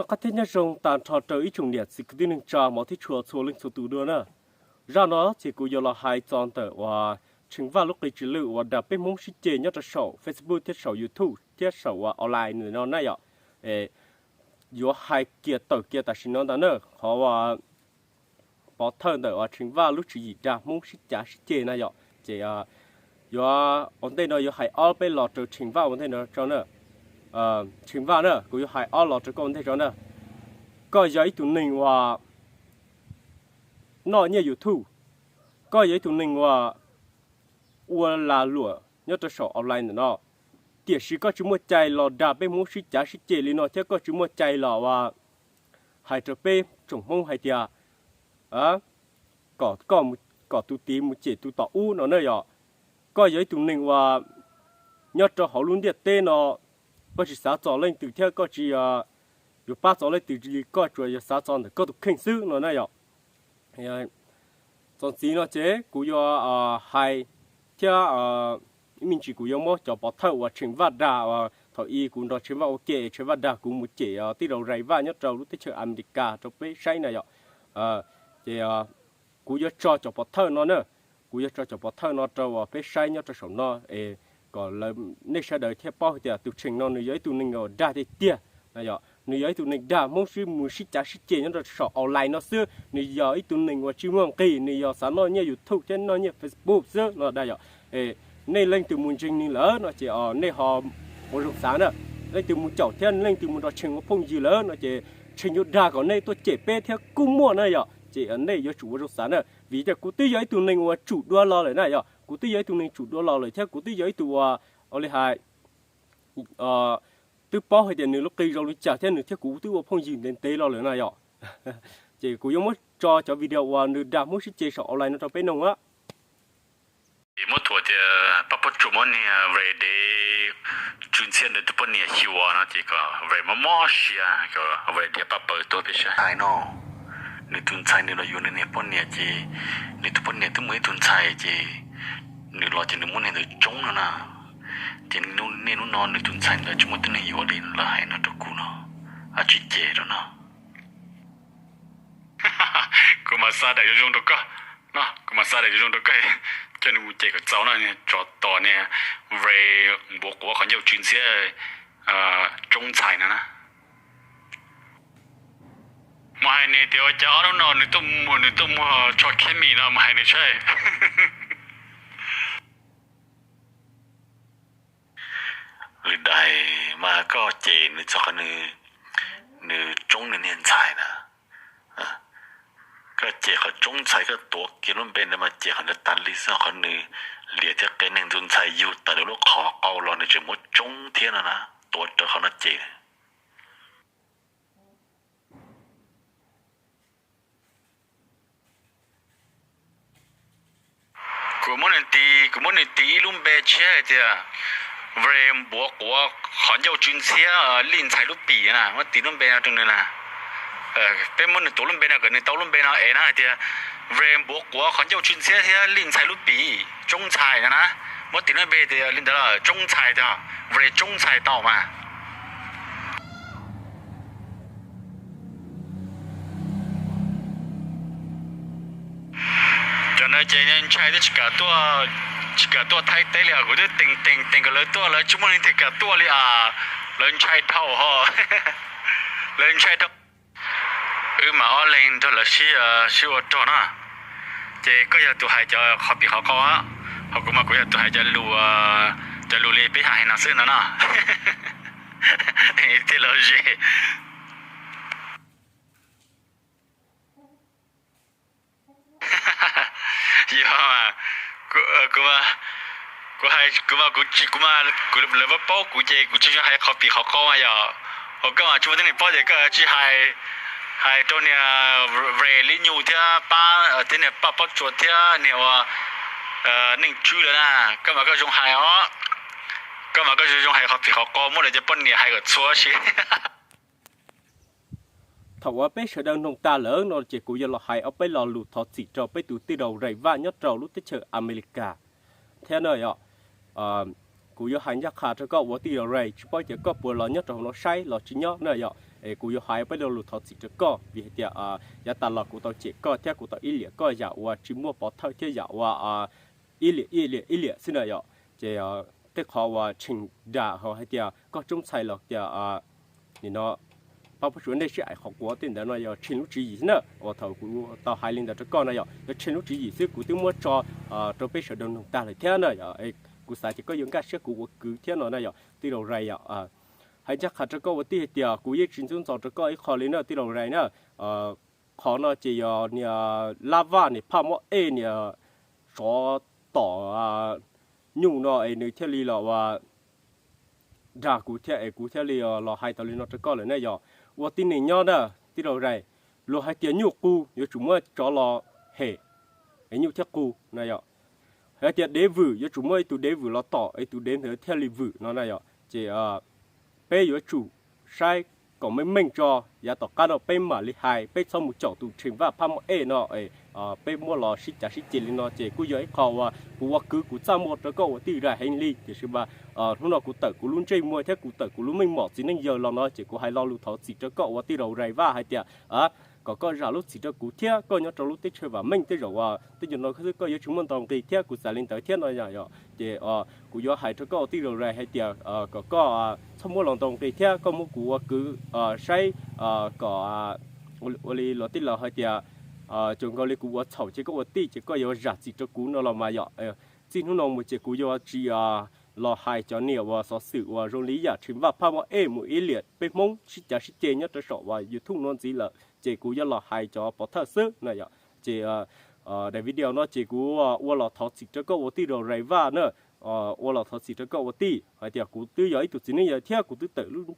Qab thiab nyob zoo tag nrho rau ib tsoom niam txiv kwv tij neej tsa hmov thiab tshua txhua leej txhua tus dua na. Zaj no ces kuv yuav los hais txog ntawm uas Tsheej Vaj lub qi tswv lwm uas dag peb Hmoob sib ceg nyob rau saum Facebook thiab saum YouTube thiab saum uas online no na yom. Yuav hais kiag tawm kiag tam sim no ntag na, qhov uas pov thawj ntawm uas Tsheej Vaj lub tswv yim dag Hmoob sib cav sib ceg na yom. Ces yuav ua ntej no yuav hais ob peb los rau Tsheej Vaj ua ntej no tso na. Tsheej Vaj na, kuv yuav hais ob los rau koj ua ntej tso na. Koj yog ib tug neeg uas noj nyiaj YouTube, koj yog ib tug neeg uas ua lag luam nyob rau saum online ntawm no, tiam sis koj tsis muaj cai los dag peb Hmoob sib cav sib ceg li no thiab koj tsis muaj cai los uas hais rau peb tsoom Hmoob hais tias kom koj, kom tus tid mus cem tus tom ub no na yom. Koj yog ib tug neeg uas nyob rau hauv lub ntiaj teb no, koj tsis xav txog leej twg thiab koj tsis yuav pab txog leej twg li, koj tsuas yog xav txog ntawm koj tus kheej xwb no na yom. Txuas ntxiv no ces kuv yuav hais thiab ib me ntsis kuv yuav muab cov pov thawj uas Tsheej Vaj dag, thaum ub kuv nrog Tsheej Vaj ua ke, Tsheej Vaj dag kuv mus cem tij laug Rais Vaj nyob rau lub teb chaws Amelikas rau peb saib na yom. Ces kuv yuav tso cov pov thawj no na, kuv yuav tso cov pov thawj no rau uas peb saib nyob rau saum no es kom nej sawv daws thiaj paub hais tias tus Tsheej no nws yog ib tug neeg uas dag tiag tiag na yom. Nws yog ib tug neeg dag Hmoob sib mus sib cav sib ceg nyob rau saum online no xwb, nws yog ib tug neeg uas tsis muaj nqis, nws yog xav noj nyiaj YouTube thiab noj nyiaj Facebook xwb no dag yom. Nej leej twg mus ntseeg nws lawm no ces nej ho ua zoo xav na. Leej twg mus caum thiab leej twg mus nrog Tsheej ua phooj ywg lawm no ces Tsheej yuav dag kom nej tuaj cem peb thiab kuj muaj na yom. Ces nej yuav tsum ua zoo xav na, vim tias kuv twb yog ib tug neeg uas tsum dua los lawm na yom. Kuv twb yog ib tug neeg tsum dua los lawm thiab kuv twb yog ib tug uas ua li hais twb paub hais tias nws lub qi zoo li cas thiab nws thiab kuv twb ua phooj ywg ntev ntev los lawm na yom. Ces kuv yuav muab tso cov video uas nws dag Hmoob sib ceg saum online no rau peb noog a. Muab thuam tias pab pob tsuas muab niag Vre dev tsw ntxhiab ntawd tus poj niam xyuas no ces kom Vre mob mob siab, kom Vre dhia paj paws tuag peb saib. Ntxhais no, nws tus ntxhais nws los yuav nws niag poj niam ces nws tus poj niam twb muaj ib tug ntxhais ces nws los ces nws muab niag ntawd tsoob no na. Ces niaj hnub no nws tus ntxhais ntawd tsis muaj tib neeg yuav li, lawv hais no rau kuv no, ab tsis ces rau no. Kuv mas xa daim zoo zoo rau koj no, kuv mas xa daim zoo zoo rau koj, coj nws mus cem kom txaus no, tsov tom niag Vre npuav quav qhov ncauj tsw ntxhiab tsoob ntxhais no na. Mas hais nws tias ua cas ob hnub no nws tuaj, nws tuaj muag tsho khab mis no mas hais nws saib. Lwm daim mas koj cem nws txog qhov nws tsoob nws niag ntxhais na. Koj cem qhov tsoob ntxhais, koj tuav kiag lub npe ntawd mas cem qhov ntawd tas li xwb, qhov nws liam thiab qias neeg tus ntxhais yug tawm lub qhov qau los nws tseem muab tsoob thiab no na, tuav rawv qhov no cem. Kuv muab nws tis, kuv muab nws tis ib lub npe tshiab hais tias Vre npuav quav qhov ncauj tsw ntxhiab lij ntxhais lub pim na, muab tis lub npe no rau nws na. Peb muab nws tuav lub npe no kom nws tau lub npe no es na hais tias Vre npuav quav qhov ncauj tsw ntxhiab thiab lij ntxhais lub pim tsoob ntxhais no na. Muab tis lub npe tias li ntawd los tsoob ntxhais tau, Vre tsoob ntxhais tau mas. Cov no ces ntshai twb tsis kam tuaj, tsis kam tuaj Thaib teb li os, kuv twb tees tees tees kom lawv tuaj lawv tsis muaj leej twg kam tuaj li os, lawv ntshai dhau ho, lawv ntshai dhau. Wb mas ob leeg nrog lawv sib, sib ua rog na, ces koj yog tus hais cov qhov pim qhov qau, ho kuv mas kuv yog tus hais cov lus, cov lus li peb hais no xwb no na. Thiaj los ze. Yog, kuv, kuv, kuv mas kuv tsis, kuv mas lawv paub paub kuv ces kuv tsis zoo hais qhov pim qhov qau mas yog, ho koj mas tsis muaj tib neeg paub ces koj tsis hais, hais rau niag Vre Lis Nyug thiab pab, thiab niag Paj Pob Tsuas thiab niag ua Neej Tswb lawm na, koj mas koj zoo hais os, koj mas koj zoo zoo hais qhov pim qhov qau muab lawv cov poj niam hais kom txhua si. Thaum uas peb sawv daws mloog tag lawm no ces kuv yuav los hais ob peb lo lus thov txim rau peb tus tij laug Rais Vaj nyob rau lub teb chaws Amelikas thiab na yom. Kuv yuav hais ncaj qha rau koj ua tij laug Rais, tsis paub tias koj puas los nyob rau hauv no saib los tsis nyob na yom. Es kuv yuav hais peb lo lus thov txim rau koj vim hais tias yav tas los kuv tau cem koj thiab kuv tau ib liam koj yam uas tsis muaj pov thawj thiab yam uas ib liam ib liam ib liam xwb na yom. Ces tej qhov uas Tsheej dag hais tias koj tsoob txhais los tias nim no pab puab tsuav nej sib aim qhov quav tej ntawd no yog Tsheej lub tswv yim na. Uas thaum kuv tau hais li ntawd rau koj na yom, yog Tsheej lub tswv yim xwb kuv twb muab tso rau peb sawv daws noog tag lawm thiab na yom. Kuv xav tias koj yuav nkag siab kuv ua kwv thiab no na yom tij laug Rais yom. Hais ncaj qha rau koj ua tij hais tias kuv yeej tsis ntxub ntxaug rau koj ib qho li na tij laug Rais na. Qhov no ces yog niag Lab Vaj niag phaj mob ej niag tsov tom nyuj no es nws thiaj li los ua dag kuv thiab es kuv thiaj li los hais tau li no rau koj lawm na yom. Ua tib neeg nyob na tij laug Rais, luag hais tias nyuj qus yuav tsum muab tsov los hem es nyuj thiaj qus na yom. Hais tias dev vwm yuav tsum muab ib tug dev vwm los tom es tus dev ntawd thiaj li vwm no na yom. Ces peb yuav tsum saib kom meej meej tso, yav tom qab no peb mam li hais, peb txhob mus caum tus Tsheej Vaj phaj mob ej no. Peb muab los sib cav sib ceg li no ces kuj yog ib qho uas kuv ua kwv kuv txaj muag rau koj ua tij Rais heev li. Tiam sis mas hnub no kuv tawm kuv lub ntsej muag thiab kuv tawm kuv lub meej mom txiv neej yawg los no ces kuv hais lo lus thov txim rau koj ua tij laug Rais Vaj hais tias kom koj zam lub txim rau kuv thiab koj nyob rau lub teb chaws vam meej tej zaum uas tej zaum no xwb koj yuav tsis muaj ntau nqi thiab kuv xav li ntawd thiab no yom. Ces kuv yuav hais rau koj ua tij laug Rais hais tias kom koj txhob muab los ntau nqi thiab koj muab kuv ua kwv saib kom ua li luag tej laus hais tias, ces nkaus li kuv ua txhaum ces koj ua tij ces koj yuav zam txim rau kuv no los mas yom. Txij hnub no mus ces kuv yuav tsis los hais cov niam uas xov xwm uas zoo li yam Tsheej Vaj phaj mob ej mus ib liam peb Hmoob sib cav sib ceg nyob rau saum uas YouTube no ntxiv lawm, ces kuv yuav los hais cov pov thawj xwb na yom. Ces daim video no ces kuv ua los thov txim rau koj ua tij laug Rais Vaj na. Ua los thov txim rau koj ua tij hais tias kuv twb yog ib tug txiv neej yawg thiab kuv twb tawm lub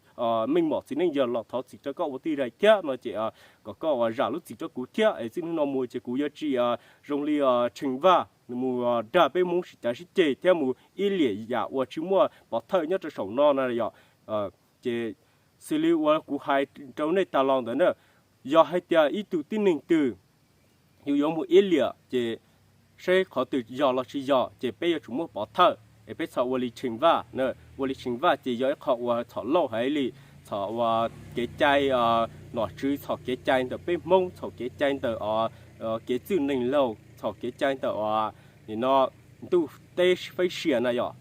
meej mom txiv neej yawg los thov txim rau koj ua tij Rais thiab no ces kom koj ua zam lub txim rau kuv thiab es txij hnub no mus ces kuv yuav tsis zoo li Tsheej Vaj nws mus dag peb Hmoob sib cav sib ceg thiab mus ib liam yam uas tsis muaj pov thawj nyob rau saum no na yom. Ces xws li uas kuv hais rau nej tas los ntawd na, yog hais tias ib tug tib neeg twg yus yuav mus ib liam ces saib qhov twg yog los tsis yog ces peb yuav tsum muaj pov thawj es peb txhob ua li Tsheej Vaj na. Ua li Tsheej Vaj ces yog ib qho uas txhom lauj heev li, txhom uas kev cai nom tswv, txhom kev cai ntawm peb Hmoob, txhom kev cai ntawm kev txwj neeg laug, txhom kev cai ntawm nim no ntuj teb fab sia na yom.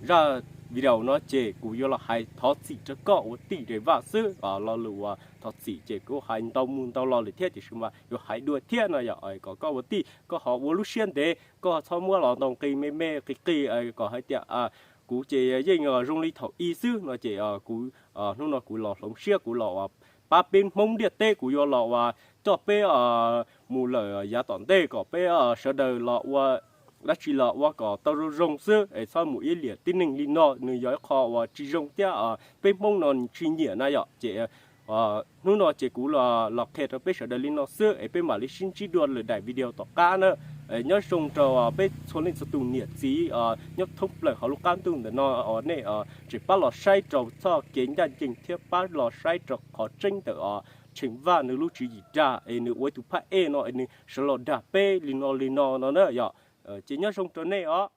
Zaj video no ces kuv yuav los hais thov txim rau koj ua tij Rais Vaj xwb. Lo lus uas thov txim ces kuv hais ntau mus ntau los lawm thiab tiam sis mas yuav hais dua thiab no yom, kom koj ua tij koj ho ua lub siab ntev, koj txhob muab los ntau nqi me me qis qis kom hais tias kuv ces yeej zoo li thaum ub xwb no ces kuv hnub no kuv los hloov siab kuv los pab peb Hmoob ntiaj teb, kuv yuav los uas coj peb mus lawm yav tom ntej kom peb sawv daws los ua dab tsi los ua kom tau zoo zoo xwb es txhob mus ib liam tib neeg li no, nws yog ib qho uas tsis zoo thiab peb Hmoob no tsis nyiam na yom. Ces hnub no ces kuv los qhia rau peb sawv daws li no xwb es peb mam li sib ntsib dua lwm daim video tom qab na. Nyob zoo rau peb txhua leej txhua tus niam txiv nyob thoob plaws hauv lub qab ntuj ntawm no, nej tseem pab los saib rau txoj kev ncaj ncees thiab pab los saib rau qhov tseeb ntawm Tsheej Vaj nws lub tswv yim dag es nws ua ib tug phaj ej no es nws sawv los dag peb li no li no no na yom. Ces nyob zoo rau nej os.